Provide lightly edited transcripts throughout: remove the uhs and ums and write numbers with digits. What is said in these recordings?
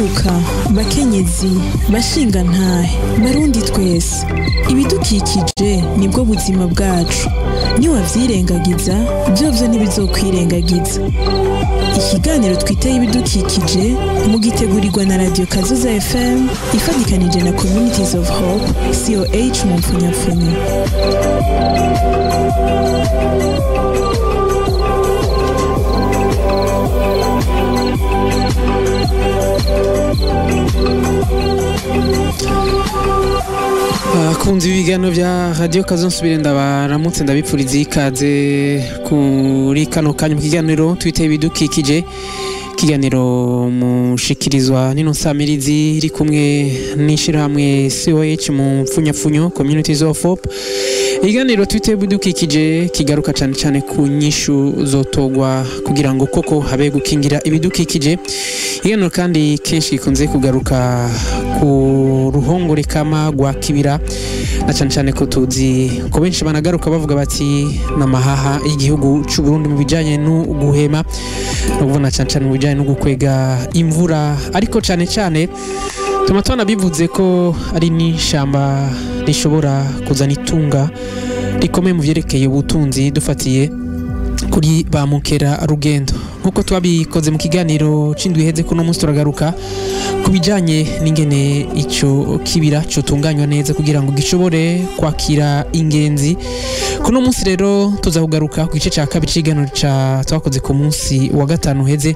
Rwaruka, bakenyezi, bashingantahe, Barundi twese, ibidukikije nibwo buzima bwacu. Niwavyirengagiza, vyovyo ntibizokwirengagiza. Ikiganiro twiteye ibidukikije mugitegurirwa na Radio Kazoza FM ifadikanije na Communities of Hope, COH mu mpfunyapfunyo. Abakunzi b'ibiganiro bya Radio Kazoza, nsubire ndabaramutse, ndabipfuriza ikaze kuri kano kanya mu kiganiro twiteye ibidukikije, ikiganiro mushikirizwa n'ino nsamirizi iri kumwe n'ishirahamwe COH mu mpfunyapfunyo, Communities of Hope. Ikiganiro twiteye ibidukikije kigaruka cyane cyane ku nyishu zotogwa kugira ngo koko habe gukingira ibidukikije. Ikiganiro kandi kenshi gikunze kugaruka ku ruhongore kama rwa Kibira, na cyane cyane ko tuzi ko benshi banagaruka bavuga bati n'amahaha y'igihugu c'u Burundi mu bijanye no guhema, no kubona cyane cyane mu bijanye no gukwega imvura, ariko cyane cyane tuma twanabivuze ko ari n'ishamba rishobora kuzana itunga rikomeye mu vyerekeye ubutunzi dufatiye kuri ba mukerarugendo. Nkuko twabikoze mu kiganiro c'indwi iheze, kuno munsi turagaruka ku bijanye n'ingene ico kibira cotunganywa neza kugira ngo gishobore kwakira ingenzi. Kuno munsi rero tuza kugaruka ku gice ca kabiri c'ikiganiro ca twakoze ku munsi wa gatanu uheze,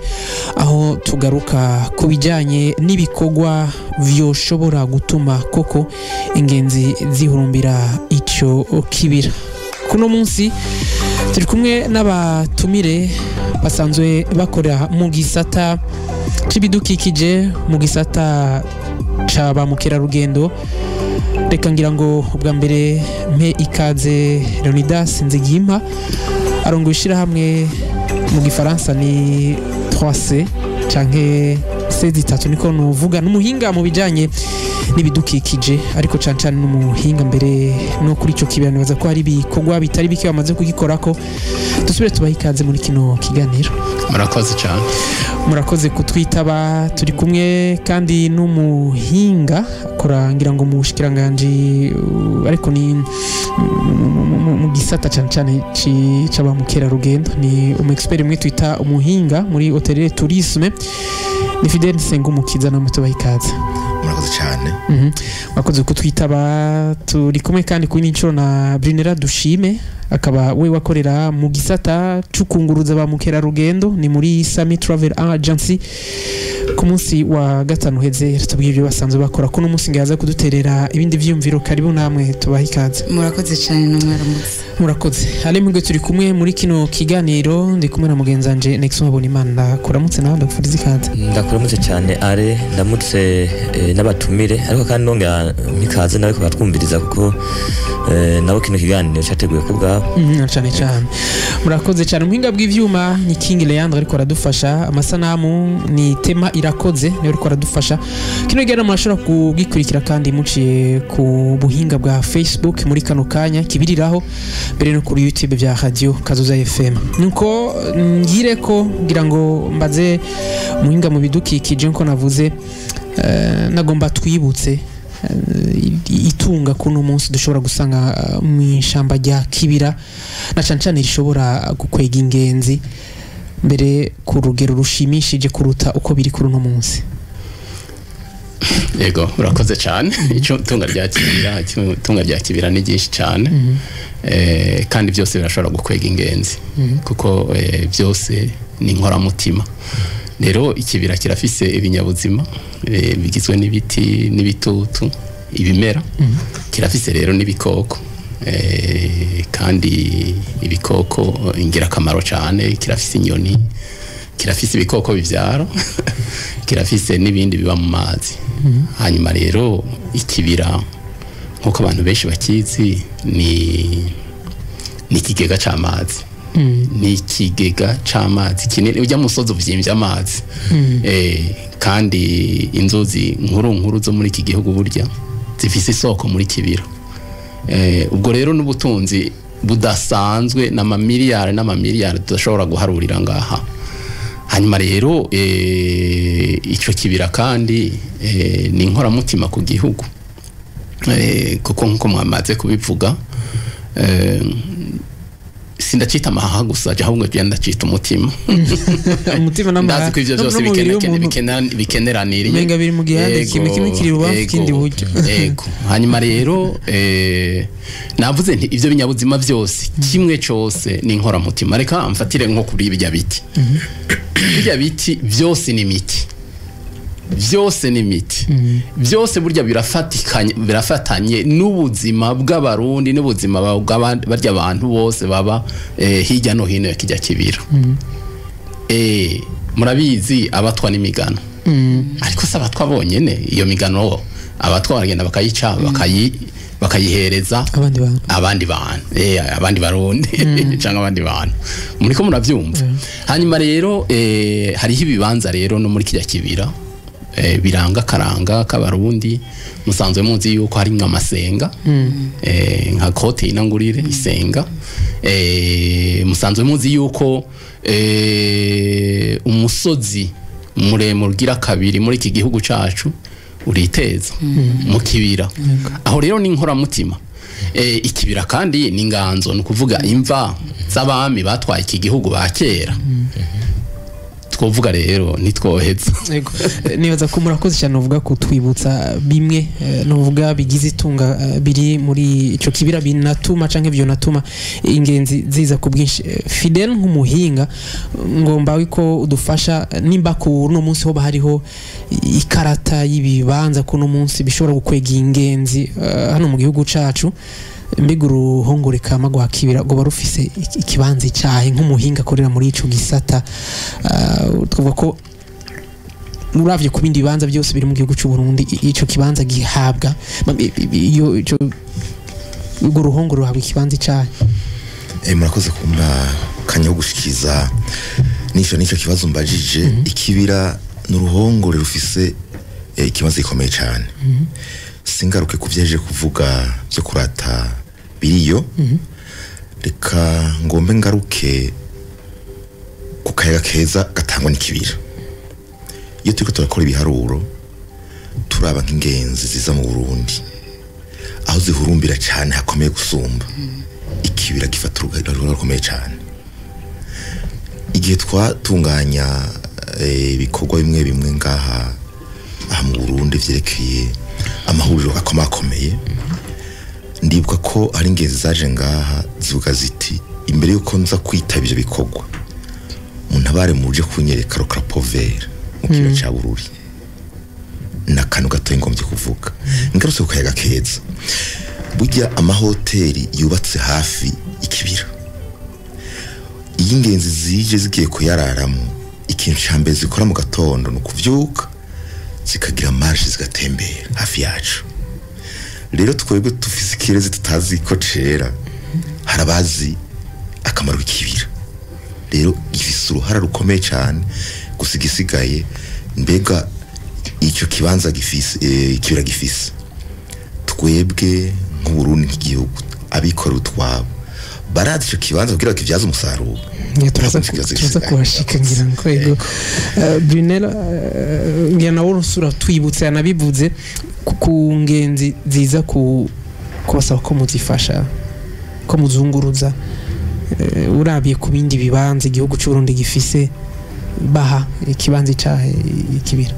aho tugaruka ku bijanye n'ibikorwa vyoshobora gutuma koko ingenzi zihurumbira ico kibira. Kuno munsi turi kumwe n'abatumire basanzwe bakora mu gisata c'ibidukikije, mu gisata ca ba mukerarugendo. Reka ngira ngo ubwa mbere mpe ikaze Leonidas Nzigiyimpa, arongoye ishirahamwe mu gifaransa ni 3C canke C zitatu niko nuvuga, n'umuhinga mu bijanye n'ibidukikije, ariko cane cane n'umuhinga mbere no kuri ico kibira. Nibaza ko hari ibikorwa bitari bike bamaze kugikorako. Dusubire tubahe ikaze muri kino kiganiro. Murakoze cyane. Murakoze kutwitaba. Turi kumwe kandi n'umuhinga akora ngira ngo mu bushikiranganji, ariko ni mu gisata cane cane c'aba mukerarugendo, ni umu expert mwe twita umuhinga muri hôtellerie tourisme, ni Fidèle Nsengumukiza, namwe tubahe ikaze. Murakoze cyane. Murakoze kutwitaba. Turi kumwe kandi kuri nshuro na Brunera Dushime, akaba we wakorera mu gisata c'ukunguruza ba mukerarugendo, ni muri Sami Travel Agency. Ku munsi wa gatanu uheze tubwiye ibyo basanzwe bakora, kuno munsi ngaza kuduterera ibindi vyiyumviro. Karibu namwe, tubahe ikaze. Murakoze cyane, namwaramutse. Murakoze. Ale mwebwe turi kumwe muri kino kiganiro, ndi kumwe na mugenzi wanje Nexon Habonimana. Kuramutse nawe, ndagufuriza ikaze. Ndakuramutse cyane are, ndamutse n'abatumire, ariko kandi nongera mpikaze nawe kubatwumviriza, kuko nabo kino kiganiro cyateguwe ku bwabo. Cyane cyane, murakoze cyane. Umuhinga bw'ivyuma ni King Leandre ariko aradufasha, amasanamu ni Tema Irakoze niwe ariko aradufasha. Kino kiganiro murashobora kugikurikira kandi muciye ku buhinga bwa Facebook muri kano kanya kibiriraho, mbere no kuri YouTube bya Radio Kazoza FM. Nuko ngire ko ngira ngo mbaze umuhinga mu bidukikije, nko navuze, nagomba twibutse itunga kuno munsi dushobora gusanga mu ishamba rya Kibira, na cane cane rishobora gukwega ingenzi mbere ku rugero rushimishije kuruta uko biri kuri uno munsi. Yego, urakoze cyane. Icyo tunga rya Kibira, itunga rya Kibira ni byinshi cyane, kandi byose birashobora gukwega ingenzi, kuko byose ni inkoramutima. Rero ikibira kirafise ibinyabuzima bigizwe n'ibiti n'ibitutu, ibimera, kirafise rero n'ibikoko, kandi ibikoko ingirakamaro cyane. Kirafise inyoni, kirafise ibikoko bivyara, kirafise n'ibindi biba mu mazi. Hanyuma rero ikibira, nk'uko abantu benshi bakizi, ni ikigega c'amazi, ni ikigega c'amazi kinini. Ujya musozi uvyimbye amazi, kandi inzuzi nkuru nkuru zo muri iki gihugu burya zifise isoko muri Kibira. Ubwo rero n'ubutunzi budasanzwe, n'amamiliyari n'amamiliyari tudashobora guharurira ngaha. Hanyuma rero ico kibira kandi ni inkoramutima ku gihugu, kuko nkuko mwamaze kubivuga, sindacita amahaha gusa, ahubwo je ndacita umutima. Umutima n'amahaha. Ndazi ko ivyo byose bikeneraniriye. Menga biri mu gihande kimwe, kimwe kiri bubamfu, ikindi buryo. Yego. Hanyuma rero navuze nti ivyo binyabuzima byose kimwe cyose ni inkoramutima. Reka mfatire nko kuri ibya biti. Ibya biti byose ni imiti, byose ni imiti, byose burya birafatikanye, birafatanye n'ubuzima bw'abarundi n'ubuzima barya abantu bose baba hirya no hino ya kijya kibira. Murabizi abatwa n'imigano, ariko se abatwa bonyene iyo migano abatwa baragenda bakayica, bakayihereza abandi bantu, abandi bantu, abandi barundi cyangwa abandi bantu, muriko muravyumva. Hanyuma rero hariho ibibanza rero no muri kijya kibira biranga karanga k'abarundi. Musanzwe muzi yuko hari nk'amasenga, nka kote inangurire isenga. Musanzwe muzi yuko umusozi muremure ugira kabiri muri iki gihugu cacu uriteza mu kibira. Aho rero ni inkoramutima. Ikibira kandi ni inganzo, ni ukuvuga imva z'abami batwaye iki gihugu ba kera. Twovuga rero nitwoheza. Yego. Nibaza ko murakoze cyane uvuga kutwibutsa bimwe nuvuga bigize itunga biri muri ico kibira binatuma canke byo natuma ingenzi ziza ku bwinshi. Fidel nk'umuhinga, ngomba wiko udufasha nimba ku no munsi ho hariho ikarata y'ibibanza ku no munsi bishobora gukwega ingenzi hano mu gihugu cacu, mbega uruhongore kama rwa kibira ngo barufise ikibanza cyahe nk'umuhinga akorera muri ico gisata? Twavuga ko uravye ku bindi bibanza byose biri mu gihugu cy'u Burundi, ico kibanza gihabwa iyo ico urwo ruhongore ruhabwa ikibanza cyahe? Murakoze kumpa kanya ko gushikiza nico kibazo mbajije. Ikibira n'uruhongore rufise ikibanza gikomeye cyane. Singaruke kuvyeje kuvuga byo kurata biriyo. Reka ngombe ngaruke ku kayaga keza gatangwa n'ikibira. Iyo turiko turakora ibiharuro turaba nk'ingenzi ziza mu Burundi, aho zihurumbira cyane hakomeye gusumba, ikibira gifata uruhare rukomeye cyane. Igihe twatunganya ibikorwa bimwe bimwe ngaha aha mu Burundi vyerekeye amahuriro akomakomeye, ndibuka ko hari ingenzi zaje ngaha zivuga ziti imbere yuko nza kwitaba ivyo bikorwa muntabare muje kunyereka Rocrapovert mu kibira ca Bururi. N'akantu gato ngombye kuvuga ngarutse ku kayaga keza. Burya amahoteli yubatse hafi ikibira, iyo ingenzi zije zigiye kuyararamo, ikintu ca mbere zikora mu gatondo ni ukuvyuka zikagira marche zigatembera hafi yacu. Rero twebwe tufise ikirezi tutazi ko cera, harabazi akamaro k'ikibira. Rero gifise uruhara rukomeye cyane. Gusa igisigaye mbega icyo kibanza gifise, ikibira gifise, twebwe nk'Uburundi nk'igihugu abikora utwabo barazi ico kibanza kugira bakivyaze umusaruro. Turaza kuhashika ngira ngo yego. Brunella, ngira nawe urusura twibutse yanabivuze ku ngenzi ziza kubasaba ko muzifasha, ko muzunguruza, urabiye ku bindi bibanza igihugu cy'u Burundi gifise, baha ikibanza cyahe ikibira?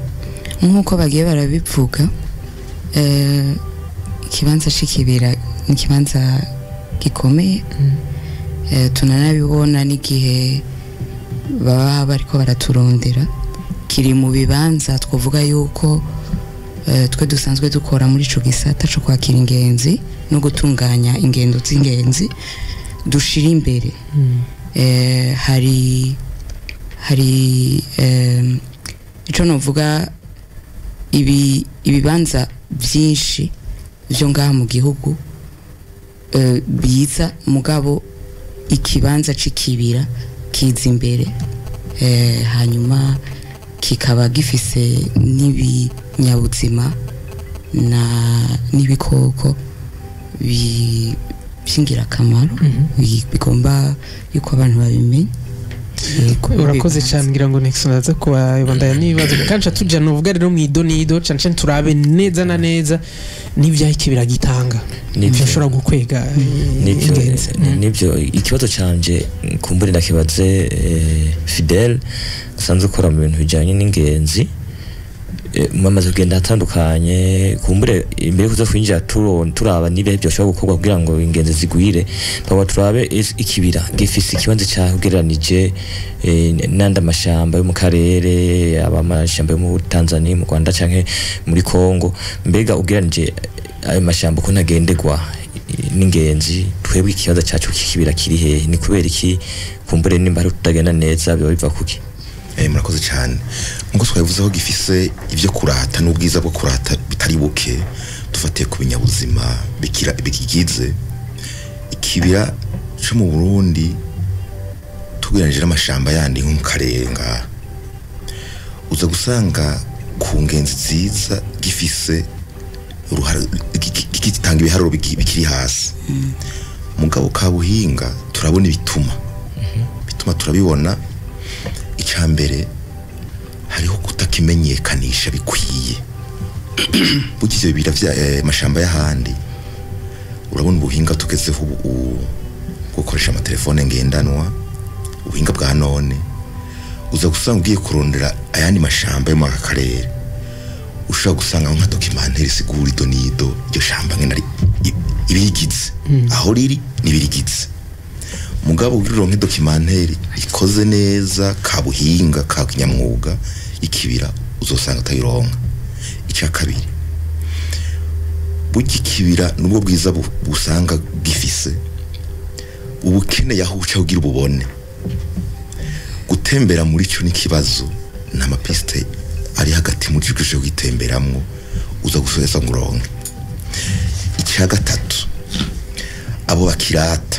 Nk'uko bagiye barabivuga, ikibanza c'ikibira ni ikibanza gikomeye. Tunanabibona n'igihe baba bariko baraturondera, kiri mu bibanza twavuga yuko twe dusanzwe dukora muri ico gisata co kwakira ingenzi no gutunganya ingendo z'ingenzi dushira imbere. Hari ico novuga, ibibanza byinshi byo ngaha mu gihugu biza, mugabo ikibanza c'ikibira kiza imbere, hanyuma kikaba gifise n'ibinyabuzima na n'ibikoko by'ingirakamaro, bigomba yuko abantu babimenya. Urakoze cyane, ngira ngo Nixon aza kubandanya n'ibibazo kandi tuja nuvuga rero mu idonido cyane cyane turabe neza na neza n'ibyaha ikibira gitanga Nivyo. bishobora gukwega Nibyo, ingenzi. Nibyo, ikibazo canje kumbure ndakibaze Fidel usanzwe ukora mu bintu bijanye n'ingenzi. Mwamaze kugenda ahatandukanye, kumbure imbere yo kuza kwinjira turaba n'ibihe byoshobora gukorwa kugira ngo ingenzi zigwire, twaba turabe ikibira gifise ikibanza cyaho ugereranije n'andi amashamba yo mu karere, aba amashamba yo mu Tanzania, mu Rwanda canke muri Congo. Mbega ugereranije ayo mashamba uko ntagendegwa n'ingenzi, twebwe ikibanza cyacu k'ikibira kiri hehe? Ni kubera iki? Kumbure nimba hari tutagenda neza biba biva kuki? Murakoze cyane. Nkuko twabivuze ko gifise ibyo kurata n'ubwiza bwo kurata bitari buke, dufatiye ku binyabuzima bikigize ikibira cyo mu Burundi, tugereranyije n'amashamba yandi nko mu karere ngaha, uza gusanga ku ngenzi nziza gifise uruhara, gitanga ibiharuro bikiri hasi. Mugabo kabuhinga turabona ibituma turabibona. Icya mbere, hariho kutakimenyekanisha bikwiye. Burya ivyo bibira vya mashamba y'ahandi, urabona ubuhinga tugezeho ubu bwo gukoresha amatelefone ngendanwa, ubuhinga bwa none, uza gusanga ugiye kurondera ayandi mashamba yo muri aka karere, ushobora gusanga nka documentaire isigura idonido iryo shamba ngene ari ibirigize, aho riri n'ibirigize. Mugabo ugira uronke documentaire ikoze neza kabuhinga ka kinyamwuga ikibira, uzosanga utayironka. Icya kabiri, burya ikibira nubwo bwiza busanga gifise, ubukene yahuca kugira ububone. Gutembera muri cyo n'ikibazo, n'amapiste ari hagati muri cyo gutemberamwo uza gusoheza ngo uronke. Icya gatatu, abo bakirata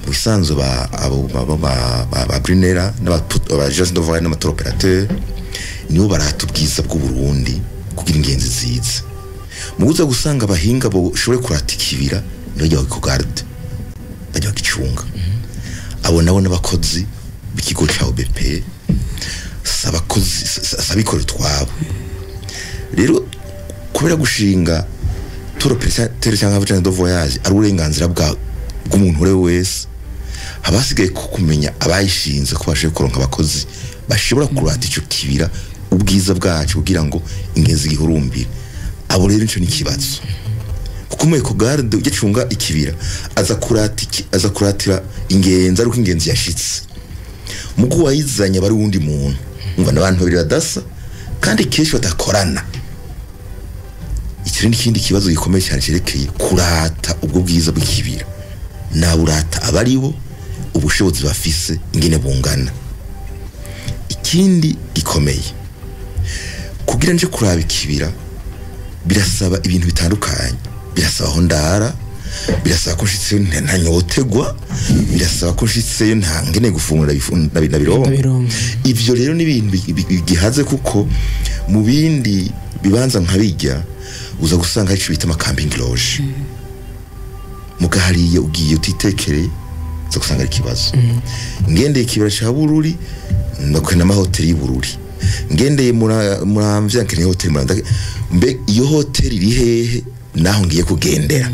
mu bisanzwe ba abo ba ba ba, ba Brunera n'aba agence de voyage n'ama tour opérateur, nibo barata ubwiza bw'u Burundi kugira ingenzi ziza. Mu uza gusanga abahinga bo ushobore kurata ikibira nibo bajya ku garde, bajya bagicunga. Abo nabo n'abakozi b'ikigo ca OBP, sabakozi sabikora utwabo. Rero kubera gushinga tour opérateur cyangwa agence de voyage ari uburenganzira bwa bw'umuntu uri wese, haba hasigaye ko kumenya abayishinze ko bashoboye kuronka abakozi bashobora kurata ico kibira, ubwiza bwacu, kugira ngo ingenzi gihurumbire. Abo rero nico ni ikibazo, kuko umu ecogarde ujya acunga ikibira aza kurata aza kuratira ingenzi ari uko ingenzi yashitse, mugu wayizanye aba ari uwundi muntu. Umva, n'abantu babiri badasa kandi kenshi badakorana. Iki n'ikindi kibazo gikomeye cyane cyerekeye kurata ubwo bwiza bw'ikibira, naburata abaribo ubushobozi bafise ingene bungana. Ikindi gikomeye, kugira nje kuraba ikibira birasaba ibintu bitandukanye. Birasaba aho ndara, birasaba ko nshitseyo ntanyotegwa, birasaba ko nshitseyo nta ngene gufungura ndabironka. Ndabironka. Ivyo rero ni ibintu bigihaze, kuko mu bindi bibanza nka bijya uza gusanga hari ico bita ama camping lodge. Muga hariya ugiye utitekereye uza gusanga ari ikibazo. Ngendeye ikibira ca Bururi ndakwe n'amahoteli y'Ibururi, ngendeye Muramvya nkeneye hoteli Muramvya, mbe iyo hoteli iri hehe naho ngiye kugendera?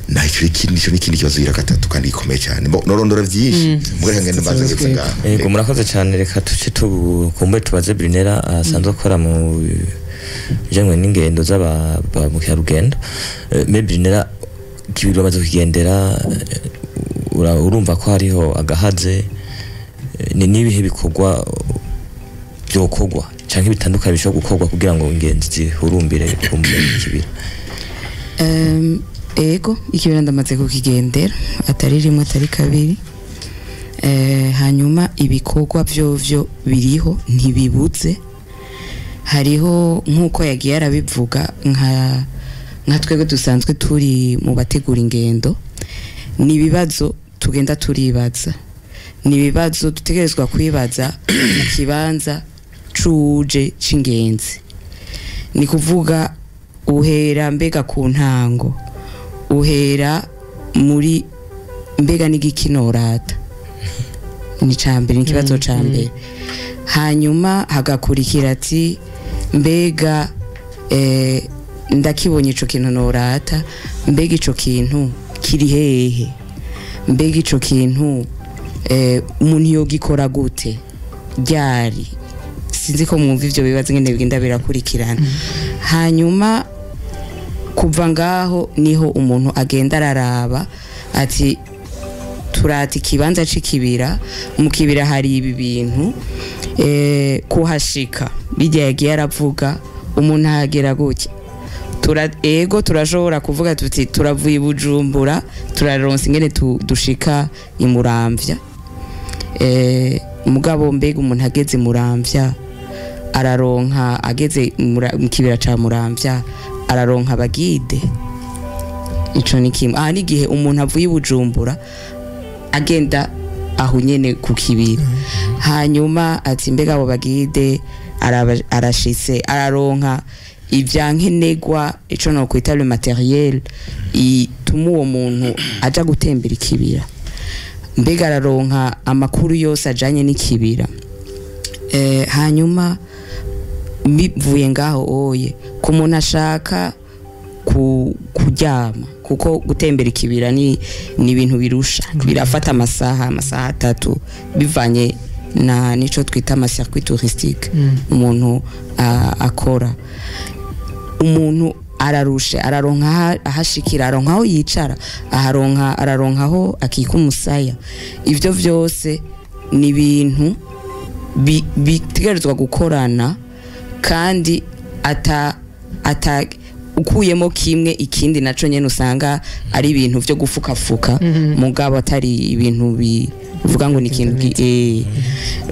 Naho ico ico n'ikindi kibazo gira gatatu kandi gikomeye cyane. Bo norondora vyinshi, mugore ngende mbanze ngeze ngaho. Yego, murakoze cyane. Reka tuce tukumbe tubaze Brunera asanzwe akora mu bijanye n'ingendo z'aba ba mukerarugendo. Me Brunera, kibiri bamaze kugendera, urumva ko hariho agahaze. Ni n'ibihe bikorwa byokorwa canke bitandukanye bishobora gukorwa kugira ngo ingenzi zihurumbire kumbure ikibira? Ego, ikibira ndamaze kukigendera atari rimwe atari kabiri. Hanyuma ibikorwa vyovyo biriho, ntibibuze. Hariho nk'uko yagiye arabivuga, nka twebwe dusanzwe turi mu bategura ingendo, ni ibibazo tugenda turibaza, ni ibibazo dutegerezwa kwibaza mu kibanza c'uje c'ingenzi. Ni kuvuga uhera mbega ku ntango, uhera muri Mbega n'igiki norata? Ni cambere, ni ikibazo ca mbere. Hanyuma hagakurikira ati mbega ndakibonye ico kintu norata, mbega ico kintu kiri hehe? Mbega ico kintu umuntu yogikora gute? Ryari? Sinzi ko mwumva ivyo bibazo ngene bigenda birakurikirana. Hanyuma kuva ngaho niho umuntu agenda araraba ati turata ikibanza c'ikibira, mu kibira hari ibi bintu, kuhashika bijya yagiye aravuga umuntu ahagera gutya. Ego turashobora kuvuga tuti turavuye i Bujumbura turaronsa ingene dushika i Muramvya. Mugabo mbega umuntu ageze i Muramvya araronka, ageze mu kibira ca Muramvya araronka abagide? Ico ni kimwe. Aha n'igihe umuntu avuye i Bujumbura agenda aho nyene ku kibira, hanyuma ati mbega abo bagide arashitse araronka ivyankenegwa, ico no kwita le matériel ituma uwo muntu aja gutembera ikibira, mbega araronka amakuru yose ajanye n'ikibira. Hanyuma bivuye ngaho oye ku muntu ashaka kuryama, kuko gutembera ikibira ni ibintu birusha, birafata amasaha 3 bivanye na nico twita ama circuit touristique umuntu akora. Umuntu ararushe, araronka ahashikira, araronka aho yicara, araronka aho akika umusaya. Ivyo vyose ni ibintu bitegerezwa gukorana, kandi ata ukuyemo kimwe ikindi naco nyene usanga ari ibintu vyo gufukafuka, mugabo atari ibintu bivuga ngo ni ikintu.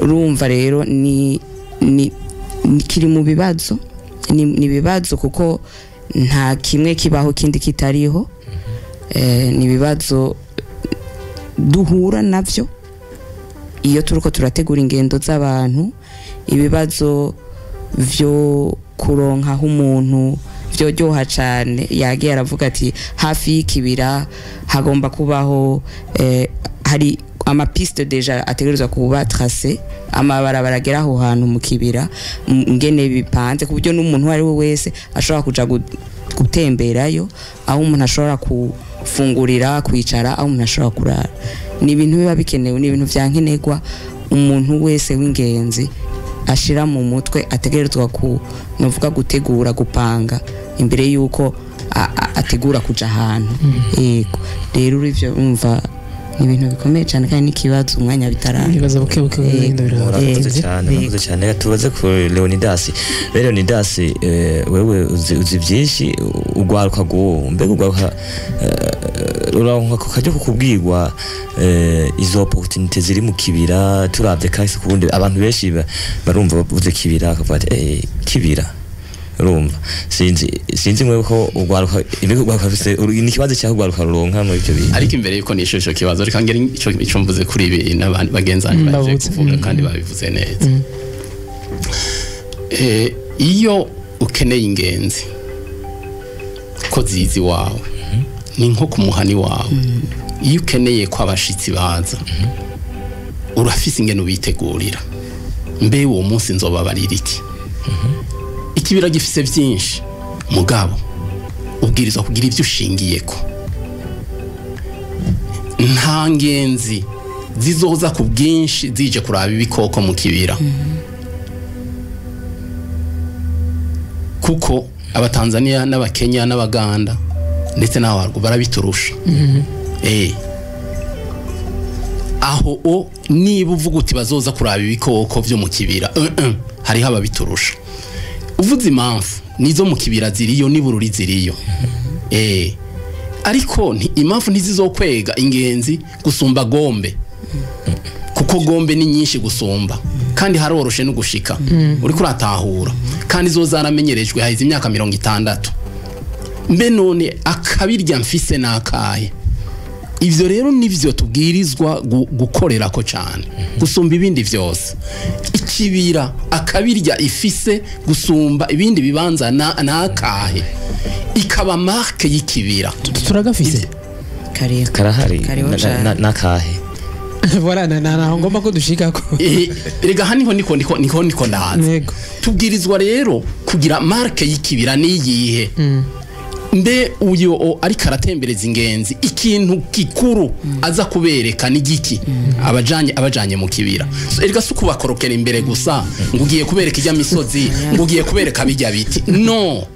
Urumva rero ni kiri mu bibazo, ni bibazo kuko nta kimwe kibaho kindi kitariho. Ni bibazo duhura navyo iyo turiko turategura ingendo z'abantu, ibibazo vyo kuronka aho umuntu vyoryoha cane. Yagiye aravuga ati hafi y'ikibira hagomba kubaho hari amapiste deja ategerezwa kuba tracé, amabarabara agera aho hantu mu kibira ngene bipanze, ku buryo n'umuntu ari we wese ashobora kuja gutemberayo, aho umuntu ashobora kufungurira, kwicara, aho umuntu ashobora kurara. Ni ibintu biba bikenewe, ni ibintu vyankenerwa umuntu wese w'ingenzi ashira mu mutwe, ategerezwa ku novuga gutegura, gupanga imbere yuko ategura kuja ahantu. Yego rero ivyo umva ni ibintu bikomeye cyane, kandi n'ikibazo umwanya bitaranga ibibazo buke buke bigenda biraza cyane. Murakoze cyane. Tubaze ku Leonidas. Leonidas, wewe uzi byinshi, ugwaruka go mbega ugwaruka uranka kajya kukubwirwa izo opportunité ziri mu kibira. Turavye kahise kubundi abantu benshi barumva bavuze kibira akavuga ati kibira, urumva sinzi mwe ko ugwaruka imbega ugwaruka bise ni kibazo cya ugwaruka ruronka muri ibyo bintu. Ariko imbere yuko nishusho kibazo reka ngere ico mvuze kuri ibi n'abandi bagenzanye baje kuvuga kandi babivuze neza. Iyo ukeneye ingenzi ko zizi wawe ni nko kumuhani wawe, iyo ukeneye ko abashitsi baza urafise ingene ubitegurira, mbe uwo munsi nzobabarira iki? Ikibira gifise byinshi, mugabo ubwirizwa kugira ivyo ushingiyeko. Nta ngenzi zizoza ku bwinshi zije kuraba ibikoko mu kibira, kuko abatanzania n'abakenya n'abaganda ndetse n'abarwo barabiturusha. Aho o niba uvuga uti bazoza kuraba ibikoko vyo mu kibira, hariho ababiturusha. Uvuze impamvu nizo mu kibira ziriyo nibururi ziriyo. Ariko impamvu ntizizokwega ingenzi gusumba gombe, kuko gombe ni nyinshi gusumba, kandi haroroshe no gushika. Uriko uratahura, kandi zo zaramenyerejwe haize imyaka 60. Mbe none akabirya mfise nakaye? Ivyo rero nivyo tubwirizwa gukorera ko cyane gusumba ibindi vyose. Ikibira akabirya ifise gusumba ibindi bibanza nakahe, ikaba marque y'ikibira. Turagafise Kariho. Karahari. Kariho cane. Nakahe? Voilà, na ngomba ko dushikako. Erega aha niho niko ndaza. Yego. Tubwirizwa rero kugira marque y'ikibira niyihe. Mbe uyo ariko aratembereza ingenzi, ikintu gikuru aza kubereka ni giki abajanye mu kibira? So, erega si ukubakorokera imbere gusa ngo ugiye kubereka ijya misozi, ngo ugiye kubereka bijya biti. No,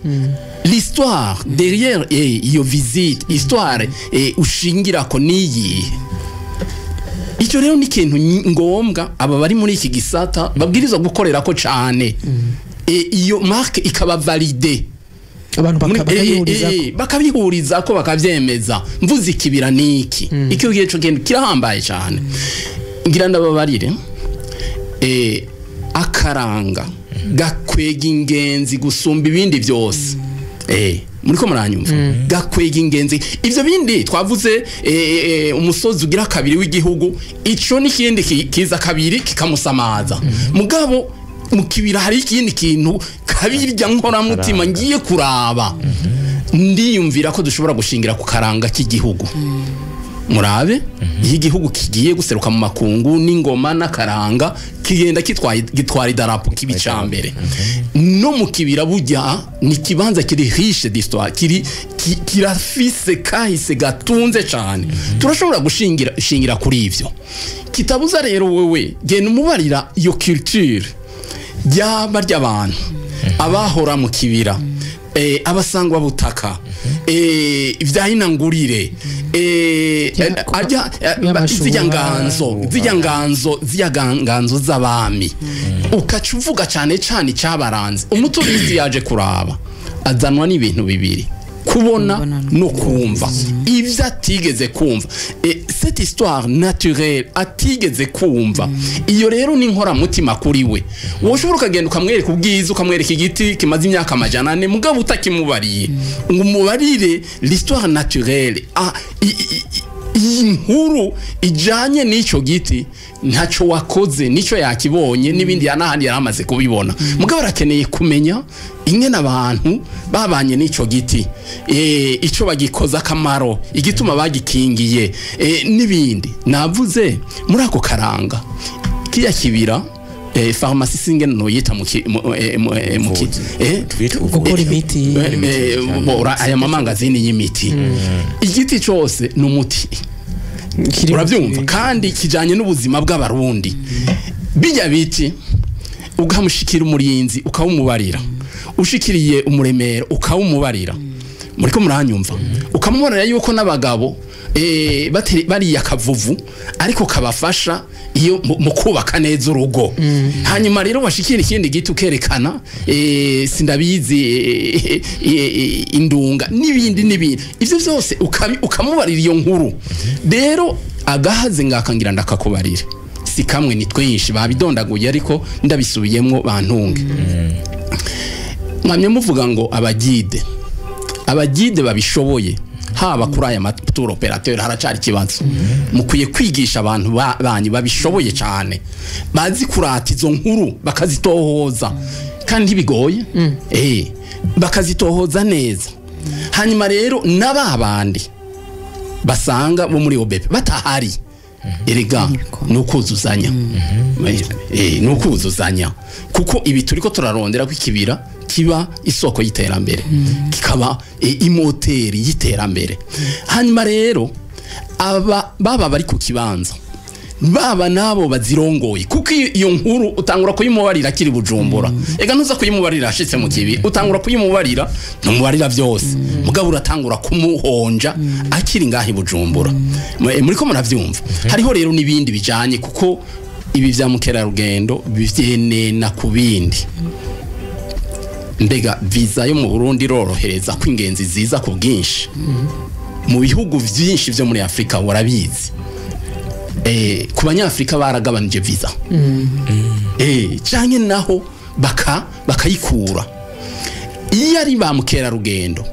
l'histoire derrière iyo visite, histoire ushingirako niyihe? Icyo rero ni ikintu ngombwa aba bari muri iki gisata babwirizwa gukorera ko cane. Iyo marque ikaba validée. Abantu bakayihuriza. Bakabihuriza ko bakavyemeza. Mvuze ikibira niki, icyo gihe cyo kintu kirahambaye cyane. Ngira ndababarire, akaranga gakwega ingenzi gusumba ibindi byose. Muriko muranyumva? Gakwega ingenzi. Ivyo bindi twavuze, umusozi ugira kabiri w'igihugu, ico n'ikindi kiza kabiri kikamusamaza. Mugabo mu kibira hari ikindi kintu kabirya nkoramutima ngiye kuraba. Ndiyumvira ko dushobora gushingira ku karanga k'igihugu. Murabe iyo igihugu kigiye guseruka mu makungu n'ingoma n'akaranga, kigenda kitwaye, gitwara idarapo k'ibicambere. No mu kibira burya ni ikibanza kiri riche d'histoire, kiri kirafise kahise gatunze cane. Turashobora gushingira shingira kuri ivyo. Kitabuza rero wewe genda umubarira iyo culture ryaba ry'abantu abahora mu kibira, abasangwa butaka, ivyahina-ngurire, arya y'amashuha. Zirya nganzo z'abami, ukaca uvuga cane cane icyabaranze. Umutouriste yaje kuraba azanwa n'ibintu bibiri: kubona Kubona no kumva ibyo atigeze kumva. Cette histoire naturelle atigeze kumva, iyo rero ni inkoramutima kuri we. Woshobora ukagenda ukamwereka ubwiza, ukamwereka igiti kimaze imyaka 400, mugabo utakimubariye ngo umubarire l'histoire naturelle, iyi nkuru ijanye n'ico giti, ntacyo wakoze. Nico yakibonye n'ibindi yanahandi yari amaze kubibona, mugabo arakeneye kumenya ingene abantu babanye n'ico giti, ico bagikoza akamaro, igituma bagikingiye, n'ibindi navuze muri ako karanga kiya kibira. Pharmacie singene noyita mu ki- mu eh, mu eh, mu ki- Twite Gukora imiti. Bora aya mamangazini y'imiti, igiti cose ni umuti. Kiri mu Urabyumva? kibira. Kandi kijanye n'ubuzima bw'Abarundi. Bijya biti ugamushikira umurinzi ukawumubarira, ushikiriye umuremero ukawumubarira, muriko muranyumva? Ukamubarira yuko n'abagabo bariya akavuvu ariko kabafasha iyo mu kubaka neza urugo. Hanyuma rero washikira ikindi giti ukerekana, sindabizi, indunga n'ibindi n'ibindi. Ivyo byose ukamubarira iyo nkuru. Rero agahaze ngakangira ndakakubarira, si kamwe, ni twinshi babidondaguye, ariko ndabisubiyemwo bantunge. Mwamye muvuga ngo abaguide, abaguide babishoboye, haba kuri aya matour opérateur haracari ikibazo. Mukwiye kwigisha abantu banyu babishoboye cyane, bazi kurata izo nkuru bakazitohoza, kandi ntibigoye, bakazitohoza neza. Hanyuma rero n'aba bandi basanga bo muri OBP batahari, erega ni ukuzuzanya, ni ukuzuzanya, kuko ibi turiko turarondera ko ikibira kiba isoko y'iterambere, kikaba imoteri y'iterambere. Hanyuma rero aba baba bari ku kibanza, baba nabo bazirongoye, kuko iyo nkuru utangura kuyimubarira akiri Bujumbura. Ega ntuza kuyimubarira ashitse mu kibi. Utangura kuyimubarira, ntumubarira byose, mugabo uratangura kumuhonja akiri ngaho i Bujumbura. Muriko muravyumva? Hariho rero n'ibindi bijanye, kuko ibi vya mukerarugendo bivyenena ku bindi. Mbega visa yo mu Burundi irorohereza ko ingenzi ziza ku bwinshi? Mu bihugu vyinshi vyo muri Afrika, warabizi, ku Banyafrika baragabanije visa, canke naho bakayikura. Iyo ari ba mukerarugendo,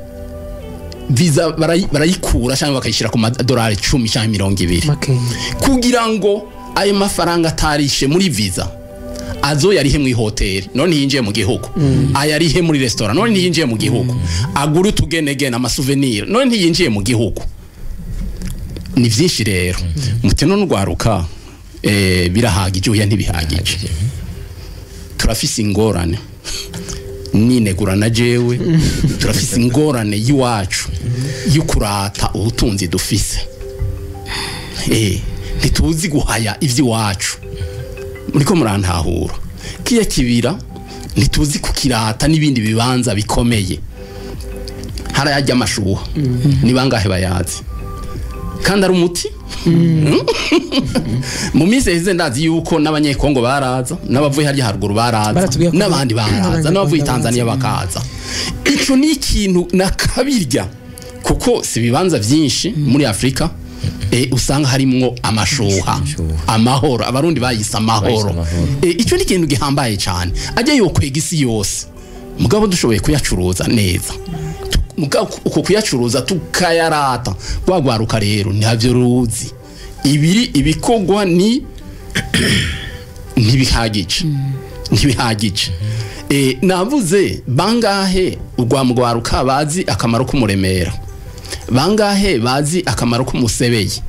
visa barayikura cyangwa bakayishyira ku madolari 10 cyangwa 20. Make. Kugira ngo ayo mafaranga atarishe muri visa azo yarihe mu ihoteli none yinjiye mu gihugu, ayarihe muri restaurant none ntiyinjiye mu gihugu, agura utugenegene, amasouvenir none ntiyinjiye mu gihugu. Ni byinshi rero muteno n'urwaruka birahagije oya ntibihagije. Turafise ingorane ninegura na jewe, turafise ingorane y'iwacu yo kurata ubutunzi dufise. Ntituzi guhaya ivy'iwacu. Muriko murantahura. Kiya kibira ntituzi kukirata n'ibindi bibanza bikomeye. Harayajya amashuha. Ni bangahe bayazi? Kandi ari umuti. Mu minsi iheze ndazi yuko n'abanyekongo baraza, n'abavuye harya haruguru baraza, n'abandi baraza, n'abavuye Tanzania bakaza. Ico ni ikintu nakabirya kuko si bibanza byinshi muri Afrika usanga harimwo amashuha, amahoro. Abarundi bayise amahoro. Ico ni ikintu gihambaye cyane. Ajya yokwega isi yose. Mugabo dushoboye kuyacuruza neza. Mugabo uko kuyacuruza tukayarata gwagwaruka rero ntabyo ruzi. Ibiri ibikogwa ni ntibihagije. Ntibihagije. Navuze bangahe urwamugwaruka bazi akamaro k'umuremera. Bangahe bazi akamaro k'umusebeye.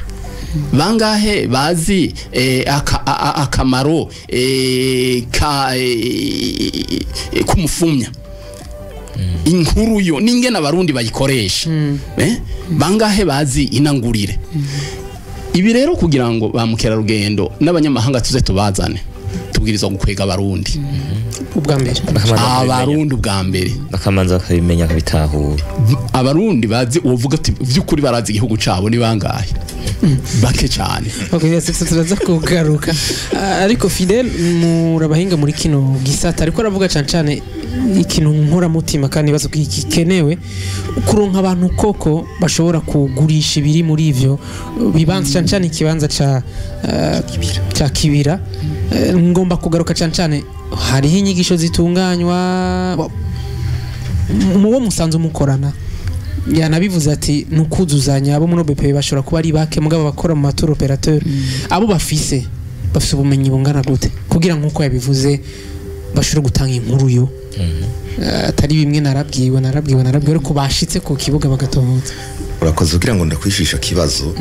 Bangahe bazi akamaro k'umufumya. Inkuru yo ningena abarundi bayikoresha. Bangahe bazi inangurire. Ibi rero kugira ngo ba mukerarugendo n'abanyamahanga tuze tubazane, tubwirizwa gukwega abarundi. Ubwa mbere. Abarundi ubwa mbere. Bakamanza bakabimenya bakabitahura. Abarundi bazi uvuga ati byukuri barazi igihugu cabo ni bangahe? Bake cyane. Okay, turaza kugaruka. Ariko Fidel murabahinga muri kino gisata ariko aravuga cyane cyane ikintu nkora mutima kandi bazo kikenewe kuronka abantu koko bashobora kugurisha ibiri muri ivyo bibanza cyane cyane ikibanza ca ca Kibira. Ngomba kugaruka cyane cyane hariho inyigisho zitunganywa muwo musanze mukorana. Yanabivuze ati nukuzuzanya abo muri OBP bashobora kuba ari bake mugabo bakora mu tour operateur abo bafise ubumenyi bungana gute kugira nkuko yabivuze bashobora gutanga inkuru yo atari bimwe narabwiwe ariko bashitse ku kibuga bagatohoza. Urakoze kugira ngo ndakwishisha kibazo.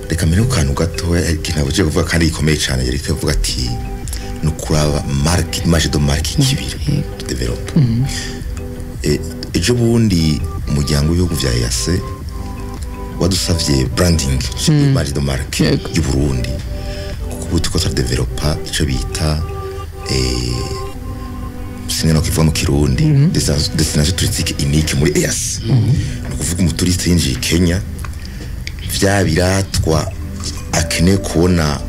Reka mbere ku gato kinabuje kuvuga kandi gikomeye cyane yereka kuvuga ati nukuraba marque image de marque Kibira develop. Ejo bundi umuryango w'ibihugu vya EAC wadusavye branding image de marque y'u Burundi kuko ubu tuko turadevelopa ico bita sineno kivuga mu Kirundi destination touristique unique muri EAC. No kuvuga umuturiste yinjiye Kenya vya biratwa akeneye kubona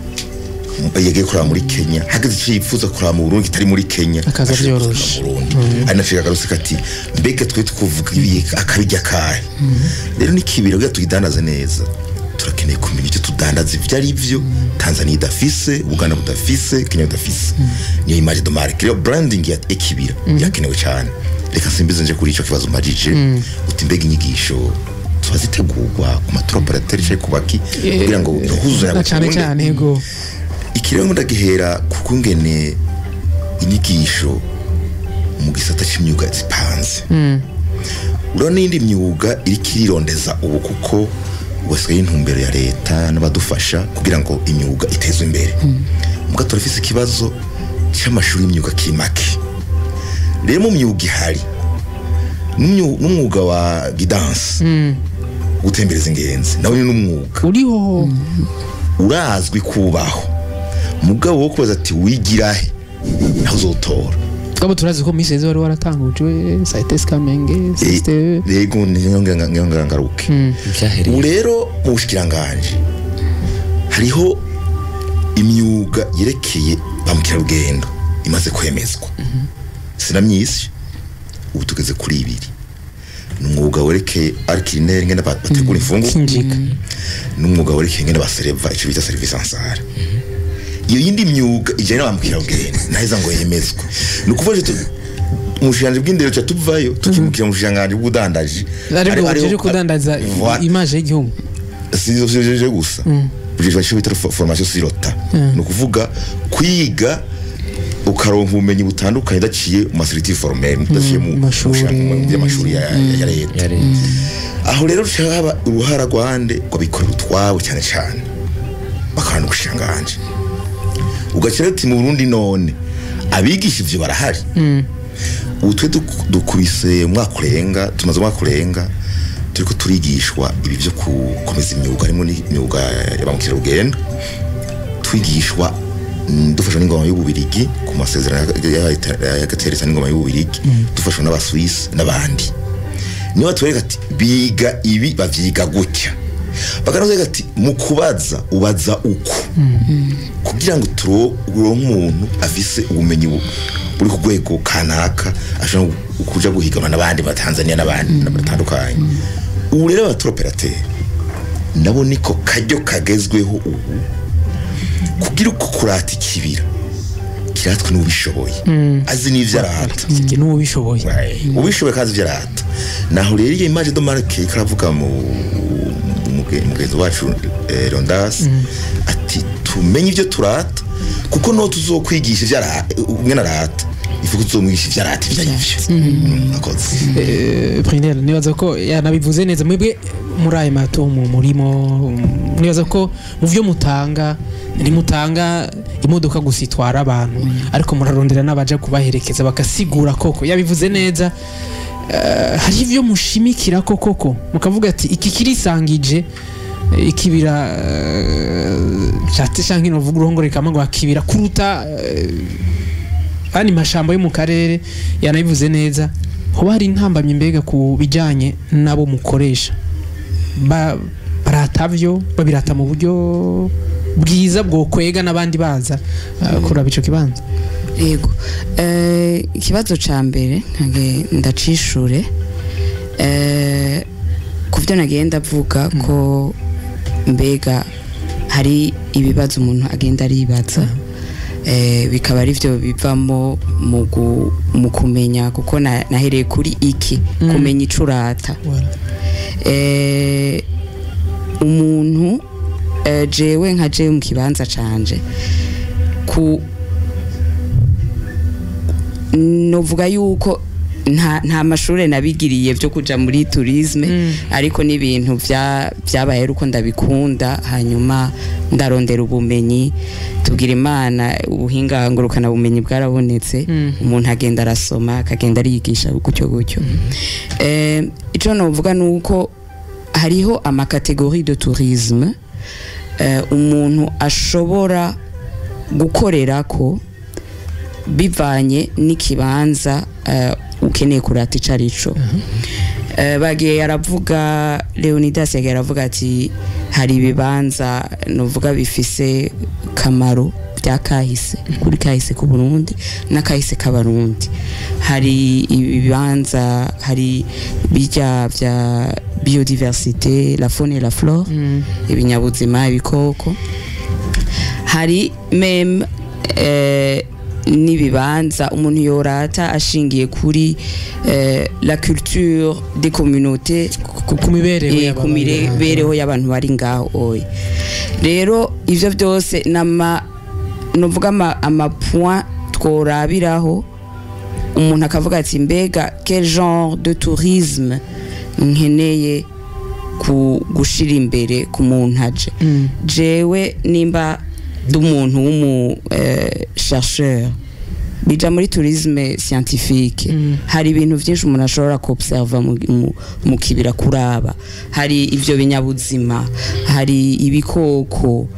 yagiye kuraba muri Kenya hageze icyo yifuza kuraba mu Burundi kitari muri Kenya akaza byoroshe. Ari nashaka garusika ati mbeke twe tukuvuga ibi akabijya kahe. Rero ni Kibira kugira tugidandaze neza turakeneye kumenya icyo tudandaza ivyo ari byo Tanzania idafise, Uganda budafise, Kenya budafise. Niyo image de marque rero branding ya Kibira yakenewe cyane. Reka simbize nje kuri ico kibazo mbajije uti mbega inyigisho tubazitegurwa ku ma tour operateur cyo kubaki kugira ngo duhuze cyane cyane yego. Ikirego ndagihera kuko ngene inyigisho mu gisata c'imyuga zipanze. Urabona n'indi myuga iri kirirondeza ubu kuko ubasigaye intumbero ya leta n'abadufasha kugira ngo imyuga itezwe imbere. Muga turafise ikibazo c'amashuri y'imyuga kimake. Rero mu myuga ihari n'umwuga wa guidance gutembereza ingenzi nawe ni n'umwuga uriho urazwi kubaho. Mugabo wo kubaza ati wigira he naho uzotora. Twabo turazi ko miseze wari waratangujwe CITES Kamenge system yego nyonga ngaruke. Ubu rero mu bushikiranganje hariho imyuga yerekeye ba mukerarugendo imaze kwemezwa. Sinamyisi ubu tugeze kuri ibiri. N'umwuga werekeye arikirinaire ngene bategura imfungurwa n'umwuga werekeye ngene basereva ico bita service en salle. Iyo yindi myuga ijanye n'abamukirarugendo naheza ngo yemezwe. Nukuvuga umushikiranganji bw'indero cha tuvayo tukimukira umushikiranganji bw'ubudandaji ari kudandaza image y'igihugu. Si gusa bujejwe bita formation sirota. Nukuvuga kwiga Ukaronka ubumenyi butandukanye udaciye mu ma structures formelles, udaciye mu mashuri. Mu by'amashuri ya leta. Ya leta. Aho rero haba uruhara rwande rw'abikorera utwabo, cyane cyane bakorana n'ubushikiranganji. Ugaca rero uti mu Burundi none abigisha ivyo barahari? Ubu twe dukubise umwaka urenga, tumaze umwaka urenga turiko turigishwa ibi vyo gukomeza imyuga, harimo n'imyuga ya ba mukerarugendo. Twigishwa dufashwa n'ingoma y'Ububirigi ku masezerano y'agatereza n'ingoma y'Ububirigi, dufashwa n'Abaswisi n'abandi. Niba batwereka ati biga ibi, bavyiga gutya, bakanatwereka ati mu kubaza ubaza uku, kugira ngo turonke umuntu afise ubumenyi buri ku rwego kanaka, ashobora kuja guhiganwa n'abandi ba Tanzania n'abandi batandukanye. Ubu rero aba tour-opérateurs nabo niko karyo kagezweho ubu, kugira uko kurata ikibira kiratwe n'ubishoboye, azi n'ivyo arata. N'ubishoboye. Ubishoboye kandi ivyo arata. Naho rero iyo image de marque karavuga mu mugenzi wacu Rondas ati tumenye ivyo turata, kuko no tuzokwigisha ivyo umwe arata, ifu tuzomwigisha ivyo arata ivyo arivyo. Akoze. Prinel, nibaza ko yanabivuze neza. Mwebwe muri ayo mato mu murimo, nibaza ko mu byo mutanga ntimutanga imodoka gusa itwara abantu, ariko murarondera n'abaja kubaherekeza bakasigura. Koko yabivuze neza. Hari ivyo mushimikira ko koko mukavuga ati iki kirisangije ikibira cyate, canke novuga uruhongore kama ngo akibira kuruta andi mashamba yo mu karere? Yanabivuze neza. Hoba hari intambamyi mbega ku bijyanye n'abo mukoresha? Barata vyo babirata mu buryo bwiza bwo kwega n'abandi baza kuraba ico kibanza? Yego. Ikibazo ca mbere ntage ndacishure ku byo nagiye ndavuga ko mbega hari ibibazo umuntu agenda aribaza, bikaba ari byo bivamo mu kumenya, kuko nahereye kuri iki kumenya icurata. Umuntu jewe nka jewe mu kibanza canje ku novuga yuko nta mashure nabigiriye byo kuja muri tourisme, ariko n'ibintu byabaye uko ndabikunda, hanyuma ndarondera ubumenyi. Tugira Imana, ubuhinga ngurukana bumenyi bwarabonetse, umuntu agenda arasoma, akagenda ariyigisha gutyo gutyo. Ico novuga nuko hariho ama catégories de tourisme umuntu ashobora gukorerako bivanye n'ikibanza ukeneye kurata ico arico. Bagiye yaravuga, Leonidas yagiye aravuga ati hari ibibanza novuga bifise kamaro bya kahise, kuri kahise ku Burundi n'akahise k'Abarundi. Hari ibibanza, hari bijya bya biodiversité, la faune et la flore, ibinyabuzima, ibikoko. Hari même n'ibibanza umuntu yorata ashingiye kuri la culture des communautés, ku mibereho ku mibereho y'abantu bari ngaho. Oya rero, ivyo byose nama novuga ama point tworabiraho, umuntu akavuga ati mbega quel genre de tourisme nkeneye ku gushira imbere ku muntu aje? Jewe nimba ndi umuntu w'umu chercheur, bija muri tourisme scientifique. Hari ibintu byinshi umuntu ashobora kuobserva mu kibira, kuraba hari ivyo binyabuzima, hari ibikoko,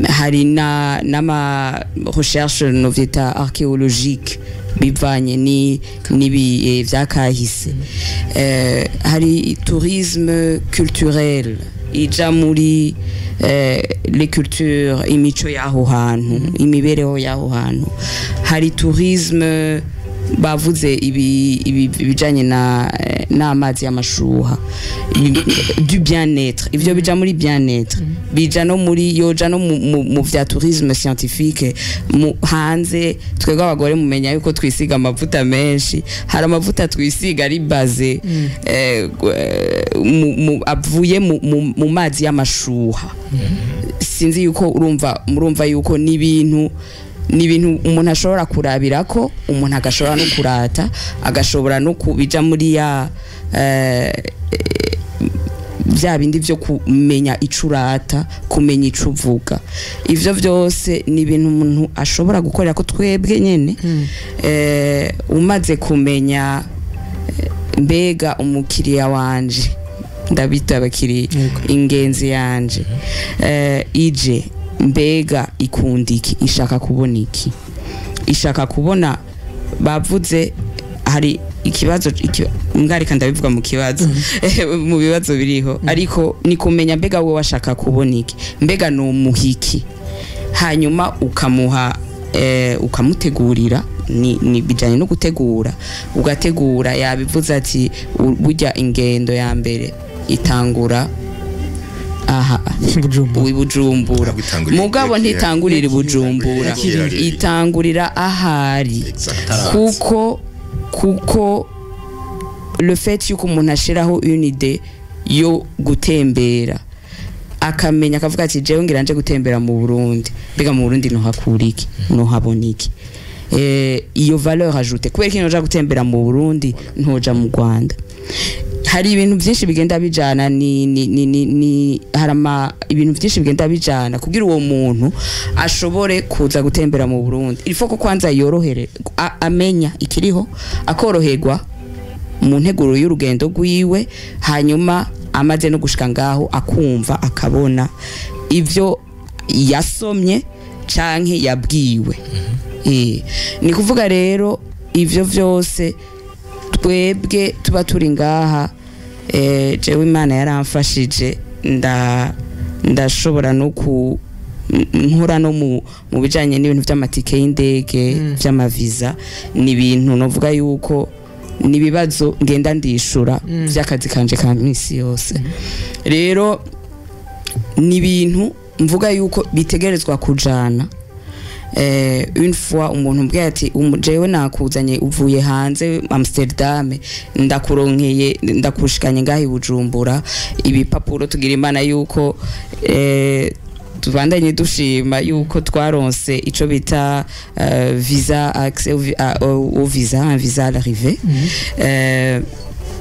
hari na n'ama recherche novyita archéologique bivanye ni nibi vyakahise. Hari tourisme culturel ija muri les cultures, imico y'aho hantu, imibereho y'aho hantu. Hari tourisme bavuze ibi ibijanye na n'amazi y'amashuha, du bien-être. Ivyo bija muri bien-être, bija no muri yoja no mu vya tourisme scientifique. Mu hanze twebwe abagore mumenya yuko twisiga amavuta menshi. Hari amavuta twisiga ari basé avuye mu mazi y'amashuha. Sinzi yuko urumva, murumva yuko n'ibintu Ni ibintu umuntu ashobora kurabira ko umuntu agashobora no kurata, agashobora no kubija muri ya bya bindi byo kumenya ico urata, kumenya ico uvuga. Ivyo vyose ni ibintu umuntu ashobora gukorera ko twebwe nyene. Umaze kumenya mbega umukiriya wanje, ndabita abakiriya, ingenzi yanje ije, mbega ikunda iki, ishaka kubona iki, ishaka kubona, bavuze hari ikibazo ngarika ndabivuga mu kibazo, mu bibazo biriho, ariko ni kumenya mbega wowe washaka kubona iki, mbega ni umuhiki, hanyuma ukamuha, ukamutegurira. Ni bijanye no gutegura, ugategura. Yabivuze ati burya ingendo ya mbere itangura aha Bujumbura. I Bujumbura. Ntabwo itangurira Mugabo ntitangurira i Bujumbura, itangurira ahari, kuko le fait yuko umuntu ashiraho une idée yo gutembera, akamenya, akavuga ati jewe ngira nje gutembera mu Burundi, mbega mu Burundi nohakura iki, nohabona iki, iyo valeur ajoutée, kubera ko noja gutembera mu Burundi ntoja mu Rwanda. Hari ibintu byinshi bigenda bijana, ni hari ibintu byinshi bigenda bijana kugira uwo muntu ashobore kuza gutembera mu Burundi. Il faut ko kwanza yorohere, amenya ikiriho, akoroherwa mu nteguro y'urugendo rwiwe, hanyuma amaze no gushika ngaho akumva, akabona ivyo yasomye canke yabwiwe. Ni kuvuga rero ivyo vyose twebwe tuba turi ngaha. Jewe Imana yaramfashije, ndashobora no ku nkora no mu bijanye n'ibintu by'amatike y'indege, by'amaviza. Ni ibintu novuga yuko ni ibibazo ngenda ndishura by'akazi kanje ka misi yose. Rero ni ibintu mvuga yuko bitegerezwa kujana. Une fois umuntu mbwiye ati jewe nakuzanye uvuye hanze Amsterdam, ndakuronkeye, ndakushikanye ngaho i Bujumbura, ibipapuro, tugira Imana yuko tubandanye dushima yuko twaronse ico bita visa accès au visa, un visa à l'arrivée.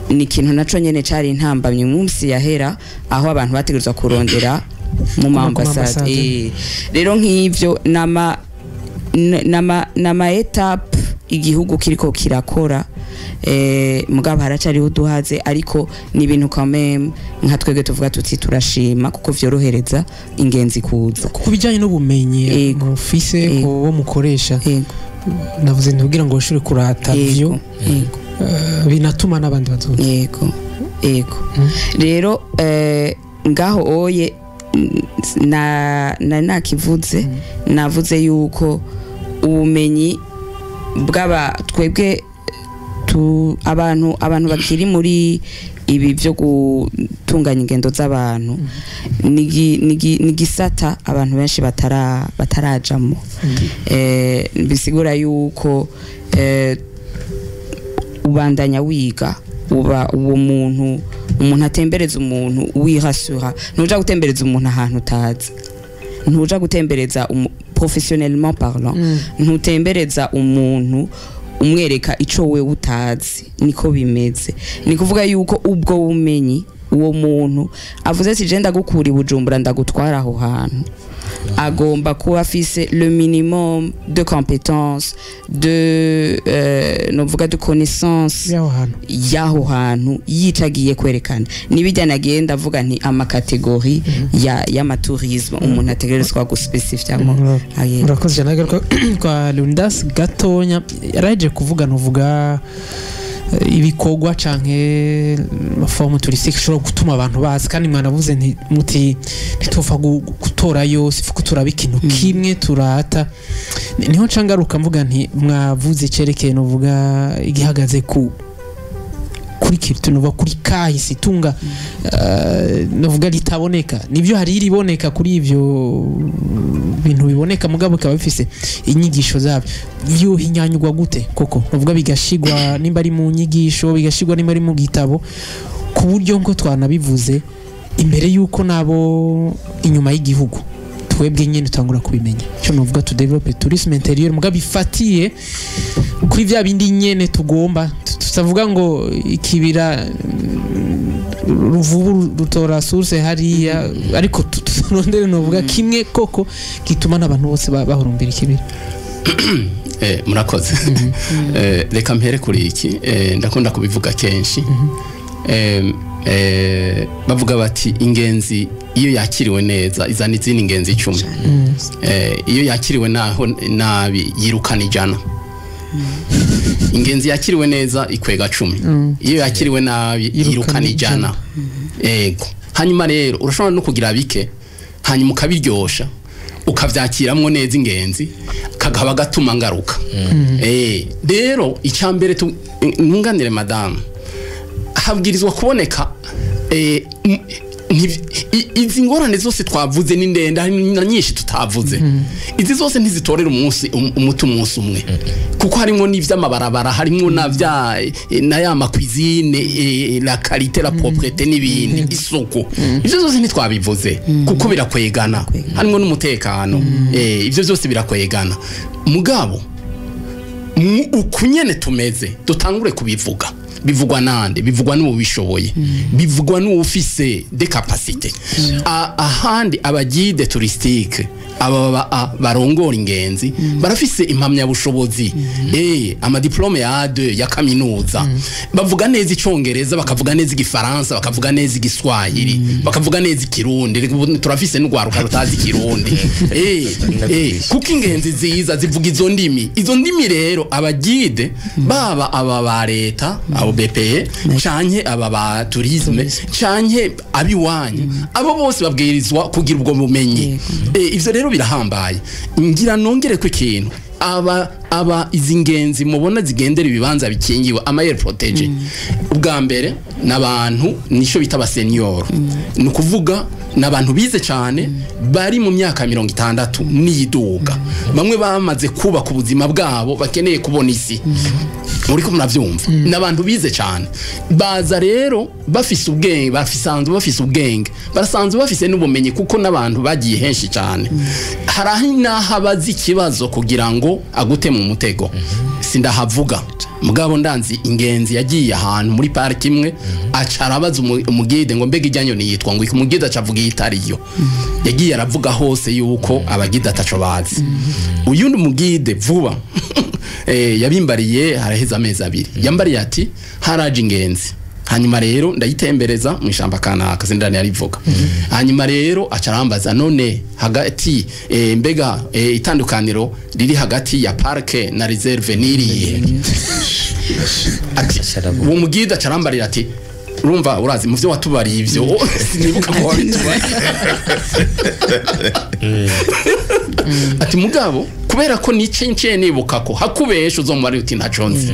Ni ikintu naco nyene cari intambamyi mu munsi yahera, aho abantu bategerezwa kurondera mu ma ma ambassade. ambassade. Rero nk'ivyo nama étape igihugu kiriko kirakora, mugabo haracariho uduhaze, ariko ni ibintu quand même nka twebwe tuvuga tuti turashima, kuko vyorohereza ingenzi kuza. Ku bijyanye n'ubumenyi mufise ku bo mukoresha, navuze ntugira ngo ushobore kurata vyo binatuma n'abandi bazoza. Yego. Rero ngaho oye na nakivuze, navuze yuko ubumenyi bw'aba twebwe tu abantu bakiri muri ibi byo gutunganya ingendo z'abantu, ni gisata abantu benshi batarajamo. Bisigura yuko ubandanya wiga, uba uwo muntu, umuntu atembereza umuntu wirasura. Ntuja gutembereza umuntu ahantu utazi, ntuja gutembereza professionnellement parlant, ntutembereza umuntu umwereka ico wewe utazi. Niko bimeze. Ni kuvuga yuko ubwo bumenyi, uwo muntu avuze ati je ndagukura i Bujumbura ndagutwara aho hantu, agomba kuba afise le minimum de compétences, de novuga de connaissances y'aho hantu, y'aho hantu yicagiye kwerekana. Nibijya nagenda avuga nti ama catégories ya y'ama tourisme umuntu ategerezwa guspecifyamo. Aye. Murakoze cyane. Agaruka kwa Leonidas gatonya, yaraje kuvuga, nuvuga ibikorwa canke forme touristique ishobora gutuma abantu bazi, kandi mwanavuze nti muti ntitupfa gutora yose, ifu turaba ikintu kimwe turata. Niho nca ngaruka mvuga nti mwavuze icerekeye, nuvuga igihagaze ku kuri kirito, nuvuga kuri kahise, itunga nuvuga ritaboneka. Nibyo, hari iriboneka kuri ivyo bintu biboneka, mugabo bikaba bifise inyigisho zabyo. Vyohinyanyurwa gute koko, nuvuga bigashigwa nimba ari mu nyigisho, bigashigwa nimba ari mu gitabo, ku buryo nko twanabivuze imbere yuko nabo inyuma y'igihugu Twebwe nyine tutangura kubimenya cyo novuga tu développe tourisme intérieur, muga bifatiye kuri vya bindi nyene tugomba tutavuga ngo ikibira Ruvubu rutora source hariya, ariko turondere novuga kimwe koko gituma n'abantu bose bahurumbira ikibira. Murakoze. Reka mpere kuri iki. Ndakunda kubivuga kenshi. Bavuga bati ingenzi iyo yakiriwe neza izana izindi ngenzi 10. Iyo yakiriwe naho nabi yirukana 100. Ingenzi yakiriwe neza ikwega 10. Iyo yakiriwe nabi yirukana 100. Ego. Hanyuma rero urashobora no kugira bike hanyuma ukabiryosha ukavyakiramwo neza ingenzi kagaba gatuma ngaruka. Rero icambere nunganire madame, habwirizwa kuboneka izi ngorane zose twavuze ni ndende, hari na nyinshi tutavuze. Izi zose ntizitorera umunsi umuti umunsi umwe, kuko harimo n'ivy'amabarabara, harimo na vya na ya ma cuisine, la qualité, la propreté n'ibindi, isuku. Ivyo zose ntitwabivuze kuko birakwegana, harimo n'umutekano. Ivyo byose birakwegana, mugabo ukunyene tumeze dutangure kubivuga. Bivugwa nande? Bivugwa n'ubishoboye, bivugwa n'ufise des capacités. Ahandi aba guide touristique, aba barongora ingenzi, barafise impamyabushobozi, ama diplôme ya A2 ya kaminuza. Bavuga neza icongereza, bakavuga neza igifaransa, bakavuga neza igiswahili, bakavuga neza ikirundi. Reka ubu turafise n'urwaruka rutazi ikirundi, kuko ingenzi ziza zivuga izo ndimi. Izo ndimi rero aba guide, baba aba ba leta, abo BPE, canke aba ba tourisme, canke abiwanyu, abo bose babwirizwa kugira ubwo bumenyi. Ivyo rero birahambaye. Ngira nongere ko ikintu aba izi ngenzi mubona zigendera ibibanza bikingiwe, ama aires protégées, ubwa mbere n'abantu nico bita aba senior, ni ukuvuga n'abantu bize cyane, bari mu myaka 60 n'iyiduga, bamwe bamaze kubaka ubuzima bwabo, bakeneye kubona isi. Muri ko muravyumva, n'abantu bize cyane. Baza rero bafise ubwenge, bafisanzwe bafise ubwenge, barasanzwe bafise n'ubumenyi, kuko n'abantu bagiye henshi cyane. Hari aho n'aho abaza ikibazo kugira ngo agute mu mutego. Sindahavuga, mugabo ndanzi ingenzi yagiye ahantu muri pariki imwe, aca arabaza umu guide ngo mbega ijyanyo niyitwa ngo iki? Umu guide aca avuga itariyo. Yagiye aravuga hose yuko aba guide ataco bazi. Uyundi mu guide vuba yabimbariye haraheze amezi 2, yambariye ati haraje ingenzi, hanyuma rero ndayitembereza mu ishamba kanaka, sindani yarivuga. Hanyuma rero aca arambaza none hagati mbega itandukaniro riri hagati ya parc na réserve niriye? Ati uwo mu guide aca arambarira ati urumva urazi mu vyo watubariye ivyo sinibuka ko wabitubariye. Ati mugabo kubera ko nice nciye nibuka ko hakubesha uzomubari uti ntaco nzi.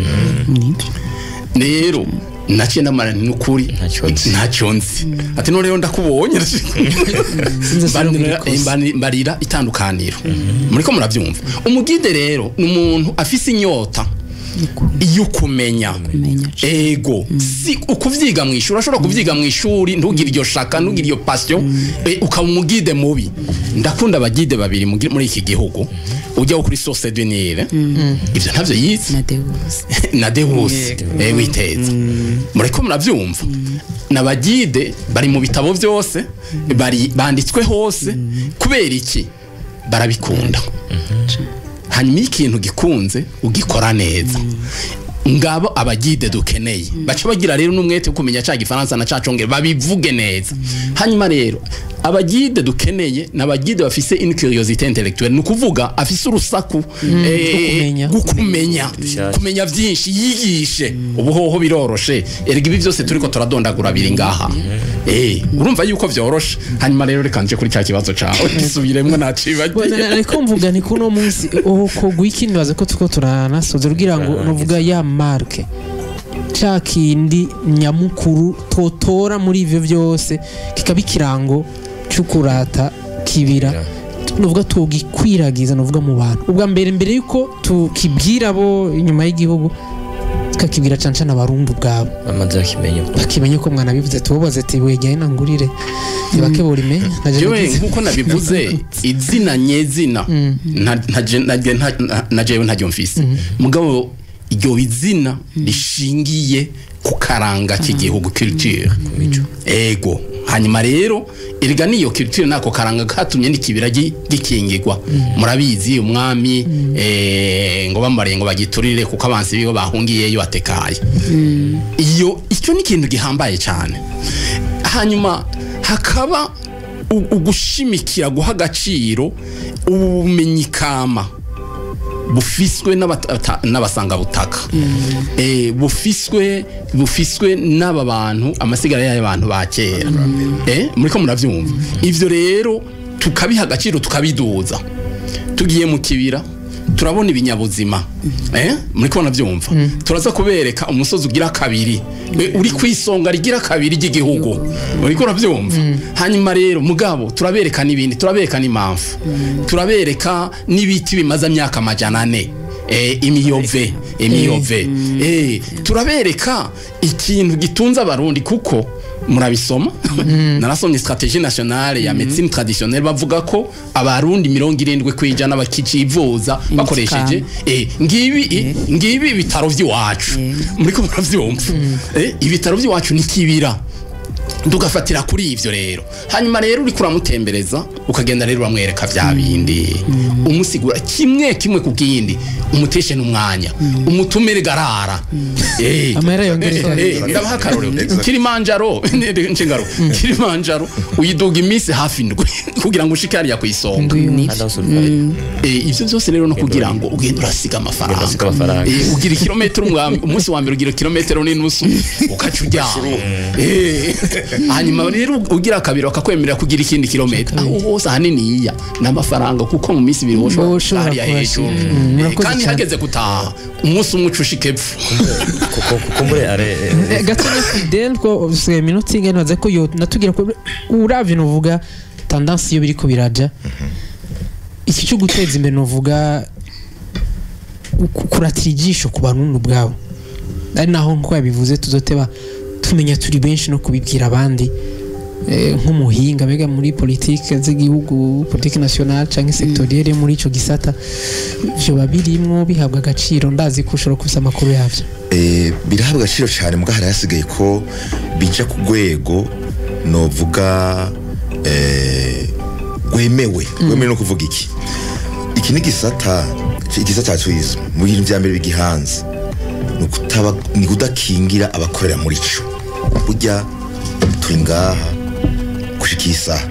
Rero naciye ndamara nukuri ntacyo nzi. Ati none rero ndakubonye mbarira itandukaniro. Muriko muravyumva, umu guide rero ni umuntu afise inyota iyo kumenya. Ego, si ukuvyiga mu ishuri. Urashobora kuvyiga mu ishuri ntugire iryo shaka, ntugire iyo passion, ukaba umu guide mubi. Ndakunda aba guide babiri muri iki gihugu, ujya kuri Source du Nil, ivyo ntavyo yize, na Deus witeza. Muriko muravyumva, n'aba guide bari mu bitabo byose, bari banditswe hose. Kubera iki? Barabikunda. Hanyuma iyo ikintu gikunze ugikora neza. Ngabo aba guide dukeneye, baca bagira rero n'umwete wo kumenya ca gifaransa na ca congereza, babivuge neza. Hanyuma rero aba guide dukeneye n'aba guide bafise une curiosité intellectuelle, ni ukuvuga afise urusaku gukumenya, kumenya vyinshi, yigishe. Ubuhoho biroroshe erega, ibi byose turiko turadondagura biri ngaha. Urumva yuko vyoroshe. Hanyuma rero reka nje kuri cya kibazo cawe gisubiremwo, nacibagiye. Ariko mvuga ni kuno munsi uko gwiki nibaza ko tuko turanasoza kugira ngo novuga ya marque, ca kindi nyamukuru totora muri ivyo byose kikaba ikirango cy'ukurata kibira, nuvuga tugikwiragiza, nuvuga mu bantu ubwa mbere, mbere yuko tukibwira abo inyuma y'igihugu. Tukakibwira cane cane abarundi ubwabo bamaze bakimenye ko mwana bivuze tubabaze ati wegeye nangurire ntibake borimenya. Jewe nkuko nabivuze izina nyezina na jewe ntaryo mfise, mugabo iryo izina rishingiye ku karanga k'igihugu, culture. Ego, hanyuma rero erega niyo culture nako karanga katumye n'ikibira gikingirwa. Murabizi umwami ngo bambariye ngo bagiturire kuko abansi biwe bahungiyeyo batekaye. Iyo icyo ni ikintu gihambaye cyane. Hanyuma hakaba ugushimikira guha agaciro ubumenyi kama bufiswe n'abasanga butaka, bufiswe n'aba bantu, amasigara y'abantu ba kera. Muriko muravyumva ivyo rero tukabiha agaciro, tukabiduza. Tugiye mu kibira turabona ibinyabuzima, muriko muravyumva. Turaza kubereka umusozi ugira kabiri, uri kwisonga rigira kabiri ry'igihugu, muriko muravyumva. Hanyuma rero mugabo turabereka n'ibindi, turabereka n'impamvu, turabereka n'ibiti bimaze imyaka 400, imiyove. Turabereka ikintu gitunze abarundi, kuko murabisoma. Narasomye stratégie nationale ya médecine traditionnelle, bavuga ko abarundi 70% bakicivuza bakoresheje ngibi ibitaro by'iwacu. Muriko muravyumva, ibitaro by'iwacu ni kibira. Tugafatira kuri ivyo rero. Hanyuma rero uri kuramutembereza ukagenda rero uramwereka vya bindi, umusigura kimwe kimwe ku kindi, umuteshe n'umwanya, umutumire garara. Amahera yongereka. Ndabaha akarorero. Kilimanjaro nshingaro Kilimanjaro uyiduga iminsi hafi 7 kugira ngo ushike hariya kwisonga. Ivyo byose rero no kugira ngo ugende urasiga amafaranga. Ugira kilometero umunsi wa mbere ugira kilometero n'inusu ukaca uryama. Hanyuma rero ugira kabiri bakakwemerera kugira ikindi kilometero, aho hose ahanini iya n'amafaranga, kuko mu minsi ibiri woshobora hariya hejuru. Kandi hageze gutaha umunsi umwe ucushike epfo. Kuko muri are gatonya Fidel ko usigaye minota ingana baze ko yo natubwira ko uravye nuvuga tendance iyo biriko biraja iki cyo guteza imbere nuvuga kuratira ijisho ku bantu ubwabo, ari naho nko yabivuze tuzoteba tumenya turi benshi no kubibwira abandi. Nk'umuhinga bega muri politike z'igihugu, politique nationale canke sectorielle muri ico gisata, vyo babirimwo bihabwa agaciro? Ndazi ko ushobora kubisa amakuru yavyo. Birahabwa agaciro cyane, muga harasigaye ko bija ku rwego novuga rwemewe. Rwemewe no kuvuga iki ni gisata, igisata cya tourisme mu bintu vya mbere bigihanze ni kudakingira abakorera muri cyo. Burya turi ngaha gushika isaha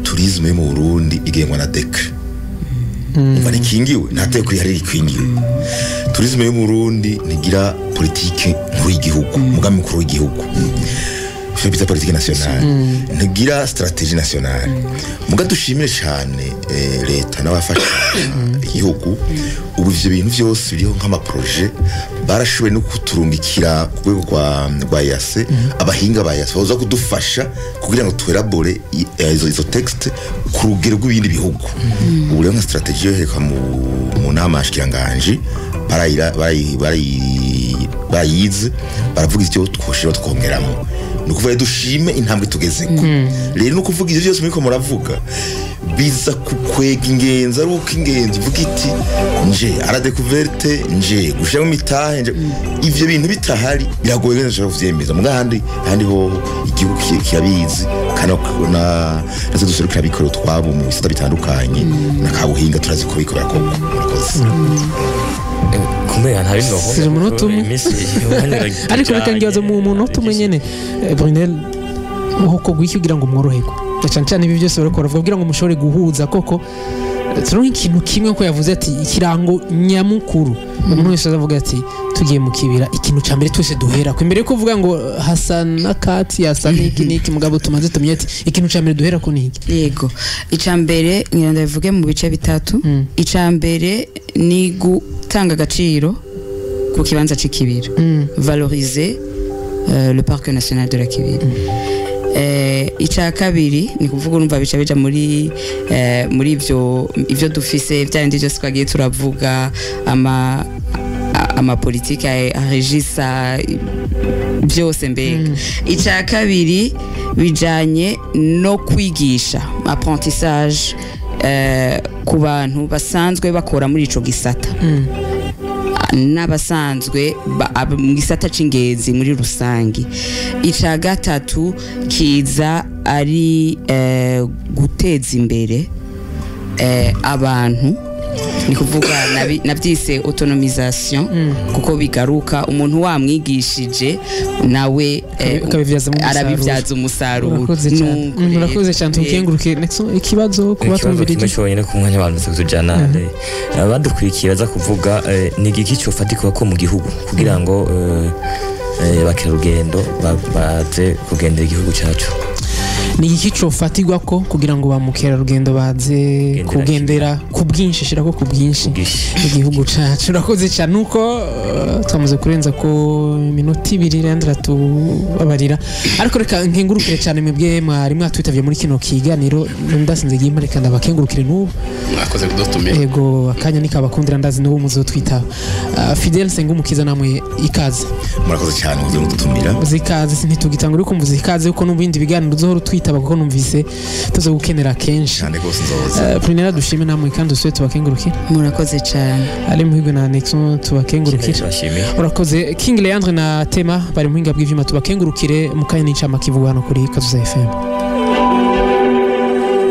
tourisme yo mu Burundi igengwa na décret. Umva nikingiwe, nta teko rihari rikingiwe. Tourisme yo mu Burundi ntigira politike nkuru y'igihugu, umugambi mukuru w'igihugu, ivyo bita politique nationale, ntigira stratégie nationale. Muga dushimire cyane leta n'abafasha igihugu, ubu ivyo bintu vyose biriho nk'ama projet barashoboye no kuturungikira ku rwego rwa EAC, abahinga ba EAC baza kudufasha kugira ngo twelabore izo texte ku rugero rw'ibindi bihugu. Ubu rero nka stratégie yohereka mu nama nshikiranganji barayize, baravuga ivyo twoshira twongeramo. Ni ukuvuga dushime intambwe tugezeko. Rero no kuvuga ivyo byose muriko muravuga biza kukwega ingenzi, ari uko ingenzi ivuga iti nje à la découverte, nje gushiramo imitahe, nje ivyo bintu bitahari biragoye neza ushobora kuvyemeza. Muga handi hoho igihugu kirabizi, kandi na natwe duserukira abikorera utwabo mu bisata bitandukanye na kabuhinga turazi ko bikorera koko. Murakoze. Kumbe ntari no Si umunota umwe. Ariko reka ngibazo mu munota umwe nyene, Brunel, nkuko gwiki kugira ngo mworoherwe cyane cyane ibi byose bariko baravuga kugira ngo mushobore guhuza koko turonke ikintu kimwe, ko yavuze ati ikirango nyamukuru umuntu wese azavuga ati tugiye mu kibira, ikintu ca mbere twese duhera ko imbere yo kuvuga ngo Hassan na Kati hasa niki niki, mugabo tumaze tumenye ati ikintu ca mbere duhera ko niki. Yego, ica mbere ngira ndabivuge mu bice bitatu. Ica mbere ni gutanga agaciro ku kibanza c'ikibira, valoriser le parc national de la Kibira. Ica kabiri ni kuvuga urumva bica bija muri ivyo dufise bya bindi byose twagiye turavuga, ama Amapolitike arégissa byose mbega. Icya kabiri bijanye no kwigisha, apprentissage, ku bantu basanzwe bakora muri ico gisata n'abasanzwe mu gisata c'ingenzi muri rusange. Ica gatatu kiza ari guteza imbere abantu, ni kuvuga nabyise autonomisation, kuko bigaruka umuntu wamwigishije nawe Akabivyazamo umusaruro. Arabibyaza umusaruro. Urakoze cyane. Nuko rero, Urakoze cyane, tukenguruke. Nexon, ikibazo kuba Ikibazo twumvirije. kimwe cyonyine ku mwanya abantu kutujyana, abadukurikiye baza kuvuga ni igiki cyofatirwa ko mu gihugu kugira ngo abakerarugendo baze kugendera igihugu cyacu? Ni iki cofatirwa ko kugira ngo ba mukerarugendo baze Kugendera kugendera ku bwinshi, shirako ku bwinshi, Bwinshi. igihugu cacu? Urakoze cyane. Nuko twamaze kurenza ko iminota 2, Leandre tubabarira, ariko reka nkengurukire cyane mwebwe mwari mwatwitavye muri kino kiganiro. Ndasinze gimpa, reka ndabakengurukire n'ubu. Mwakoze kudutumira. Ego, akanya nikabakundira, ndazi n'ubu muzotwitaba. Fidel Sengumukiza, namwe ikaze. Murakoze cyane muze kudutumira. Zikaze, ntitugitanga uri kumva zikaze, kuko n'ubindi biganiro uzohora utwitaba, kuko numvise tuzogukenera kenshi. Cyane rwose, nzoza. Prunella dushime, namwe kandi dusubire tubakengurukire. Murakoze cyane. Ari Muhigwe na Nexon, tubakengurukire. Tubashimiye. Urakoze. King Leandre na Tema bari muhinga bw'ivyuma, tubakengurukire. Mu kanya n'incamake ivugwa hano kuri Kazuza FM.